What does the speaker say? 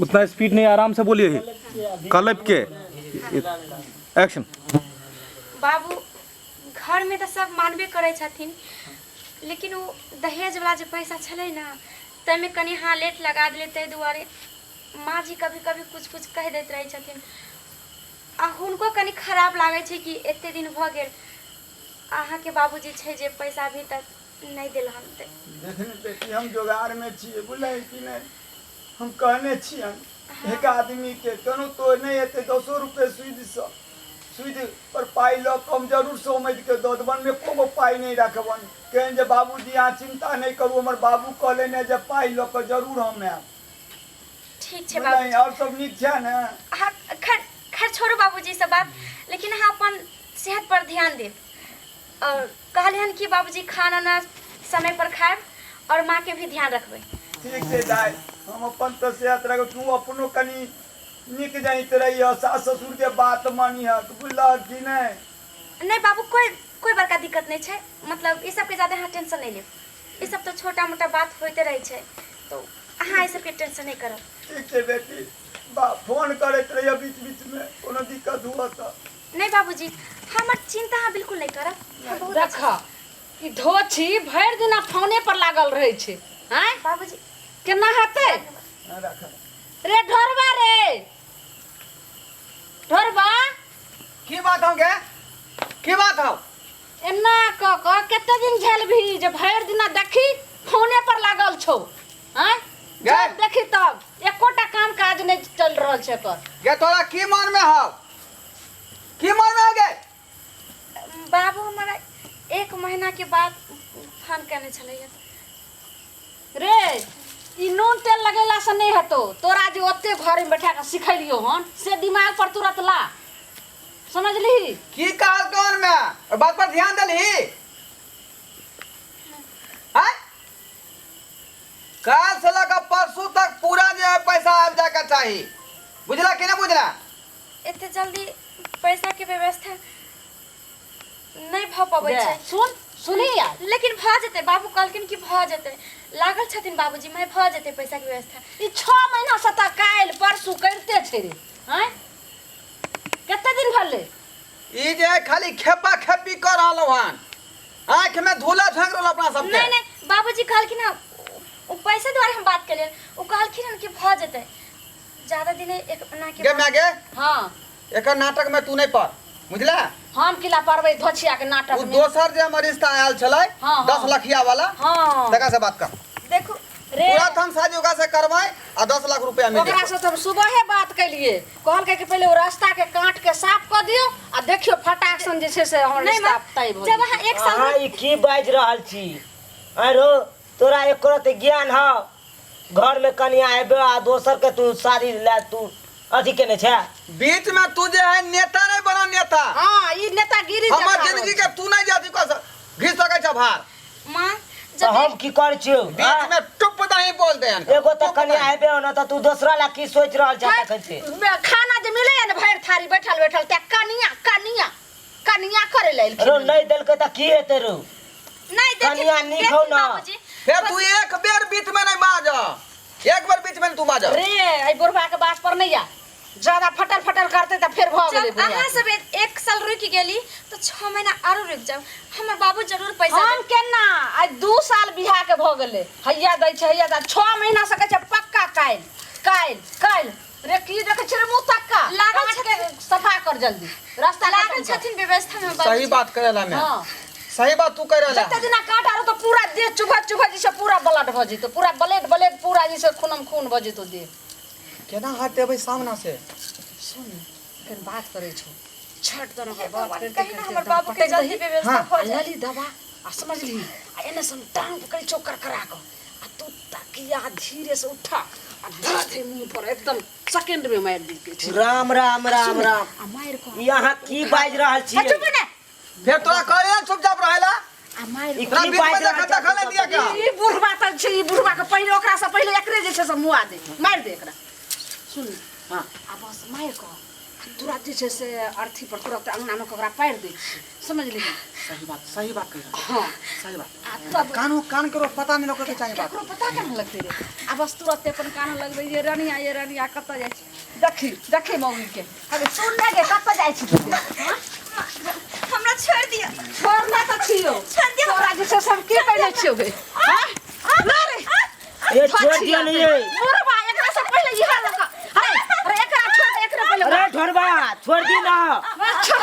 उतना स्पीड नहीं, आराम से बोलिए, कलप के। एक्शन। बाबू, घरमे तऽ सब मानबे करै छथिन, लेकिन ओ दहेजवला जे पैसा छलै ने, ताहिमे कनि अहाँ लेट लगा देलियै, ताहि दुआरे माँ जी कभी कभी किछु किछु कहि दैत रहै छथिन आ हुनको कनि खराब लागै छै कि एते दिन भऽ गेल, अहाँके बाबूजी छै जे पैसा अभी तक नहि देलहन। तऽ देखने बेटी, हम जोगाड़मे छियै, बुझलै कि नहि? हम कहने छियनि एक आदमीके, केनो तो नहि एतै, 10 रुपए सूदिसँ सूद पर पाइ लऽ कऽ हम जरूर समझि कऽ दऽ देबनि, एको गो पाइ नहि रखबनि। केहन जे बाबूजी, अहाँ चिन्ता नहि करू, हमर बाबू कहलनि जे पाइ लऽ कऽ जरूर हम आयब। ठीक छै बुझलै? बाबूजी। आओर सब नीक छै ने? अहाँ खैर खैर छोड़ू बाबूजी सब बात, लेकिन अहाँ अपन सेहत पर ध्यान देब और कहलियै हन कि बाबूजी खाना ना समय पर खायब और माँ के भी ध्यान रखबै। ठीक छै दाइ, हम अपन तऽ सेहत रखब, तू अपनो कनि नीक जाइत रहिह, सास ससुरके बात मानिहक, बुझलहक कि नहि? नहि बाबू, कोई कोई बड़का दिक्कत नहि छै, मतलब ई सबके ज्यादा अहाँ टेंशन नहि लेब, ई सब तऽ छोटा मोटा बात होइते रहै छै, तो अहाँ ई सबके टेंशन नहि करब। ठीक छै बेटी, बा फोन करैत रहिह बीच बीचमे, कोनो दिक्कत हुअ तऽ। नहि बाबूजी, हमर चिंता अहाँ बिल्कुल नहि करब, हम बहुत देख, ई धोछी भरि दिना फोने पर लागल रहै छै। आँय? बाबूजी। केना हेतै? हाँ, राख। रे ढोरबा, रे ढोरबा। की बात हो गे? की बात हो? एना कऽ कऽ कते दिन झेलबही जे भरि दिना देखी फोने पर लागल छौ? आँय? गे। जब देखी तब एकोटा काम काज नहि चलि रहल छै एकर। गे, तोरा की मन में हो? की मन में हो गे? बाबू, हमरा एक महीना के बाद फोन केने छलैया। रे, ई नून तेल लगेला से नहि हेतौ। तोरा जे ओते घरे में बैठा के सिखेलियो हन से दिमाग पर तुरंत ला, समझलिही? की कहल कान में? ओहि बात पर ध्यान देलही? आँय? काल से लऽ कऽ परसू तक पूरा जे है पैसा आबि जायके चाही, बुझला कि नहि बुझला? एते जल्दी पैसा के व्यवस्था नहि भऽ पबै छै। सुन, सुनही यार। लेकिन भऽ जेतै, बाबू कहलखिन कि भऽ जेतै, लागल छथिन बाबूजी, मैं भऽ जेतै पैसा के व्यवस्था। ई 6 महीना से तऽ काल्हि परसू करिते छै रे। आँय, कते दिन भेलै? ई जे है खाली खेपा खेपी कऽ रहलहुँ हन, आँखि में धूला झोंकि रहल अपना सबके। नहि नहि, बाबूजी कहलखिन हँ, ओ पैसा दुआरे हम बात केलियनि, ओ कहलखिन हन कि भऽ जेतै, ज्यादा दिन एक महीना के गे बाद। माय गे। हाँ। एकर नाटक में तू नहीं पड़, बुझला? हम किला पड़बै धोछिया के नाटक ओ में? दोसर जे हमर रिश्ता आयल छलै, हाँ, 10 लखिया वाला, तकरा से बात कर। देखू। रे। तुरंत हम शादी ओकरा से करबै आ 10 लाख रुपया मिल ओकरा से तऽ हम सुबहे बात केलिए, कहलकै कि पहिले ओ रास्ता के काट के साफ कऽ दियौ आ देखियौ फटाक सन जे छै से हमर नहि रिश्ता माँ, तय भऽ जब जेतै। अहाँ एक साल अहाँ ई की बाजि रहल छी? आरो तोरा एको रत्ती ज्ञान हौ? घरमे कनिया एबे आ दोसरके तू शादी लए तू अथी केने छै। बीच में तू जे है नेता नहीं बना नेता। हाँ, ई नेतागिरी हमर देखा रहल जिंदगी के तू नहीं जाती कह घिस सकै छ भार। माँ तऽ जब हम की करै छियौ? बीच में टुप दही बोल दे अनका। एगो तऽ टुप कनिया दही। हेबे न तऽ तू दोसरा ला की सोचि रहल छै तखन से? खाना जे मिलैया ने भरि थारी बैठल बैठल, ते कनिया कनिया कनिया करे लए एलखिन। रो, नहि देलकै तऽ की हेतै रो? नहीं देखी। कनिया नीक हौ देखी न। बाबूजी। फेर तू एक बेर बीच में नहीं बाज, एक बेर बीच में तू बाज। रे, एहि बुढ़बा के बात पर नहीं आ, ज्यादा फटल फटल करते तऽ फेर भऽ गेलै जब बुढ़बा अहाँ के। सब एक साल रुकि गेली तो 6 महीना आरो रुकि जाउ, हमर बाबू जरूर पैसा हम देत। केना? आइ 2 साल बियाह के भऽ गेलै, हैया दै छै, हैया दै, 6 महीना से कहै छै पक्का काल्हि काल्हि काल्हि। रे, की देखै छै रे मुँह तक्का? लागल काट के सफा कर जल्दी रास्ता। लागल खत्म कर। छथिन व्यवस्था में सही बाबूजी। बात करेला मैं। सही बात तू कर रहला। जते दिना काट आरो तो पूरा देह चुभत चुभत जैसे पूरा ब्लड भऽ जेतौ, पूरा ब्लेड ब्लेड पूरा जैसे खूनम खून भऽ जेतौ देह। केना हटेबै सामना से? सुन, एखन बात करै छौ, छट दर हे बात भगवान, करते कहीं ना करते हमर एकदम बाबू के पटकि जल्दी दही। व्यवस्था आ भऽ जाए। लली दवा आ समझली, आ एने से हम टांग पकड़ि छौ करकरा कऽ आ तू तकिया धीरे से उठा आ धरा दे मुंह पर, एकदम सेकंड में मारि दी छै। राम राम राम सुन, राम। आ मारि कऽ ई अहाँ की बाजि रहल आ छियै? चुप ने। फेर तोरा कहले चुपचाप रहेला। आ मारि ई कऽ तोरा की बीच में बाजि रहल देखल देखल नहीं दिया क्या? ई बुढ़बा तऽ छै, ई बुढ़बा के पहिले, ओकरा से पहिले एकरे जे छै से मुआ दे, मारि दे एकरा। सुन। आ बस मारि कऽ आ तुरंत जे छै से अर्थी पर तुरंत अंगना में ओकरा पारि दै छियै, समझलिही? सही बात, सही बात कहि रहल। हाँ। सही बात। आ तब कानो कान करो पता नहीं लगके चाही बात। केकरो पता केना लगतै रे? आ बस तुरंते अपन कान लगबै जे रनिया, ये रनिया कतऽ जाइ छै? देखी देखी मौगी के, अरे सुन ने गे, कतऽ जाइ छी तू? हाँ? हमरा छोड़ि दिअ। छोड़ना तऽ छियौ। छोड़ि दिअ। तोरा जे छै सब की कहने छियौ गे? हाँ? ना रे। ये छोड़ दियो ने ये। बुढ़बा एकरा से पहिले इहा लऽ कऽ, अरे अरे एकरा छोड़ दे, एकरा पहिले। अरे ढोरबा छोड़ दी ना।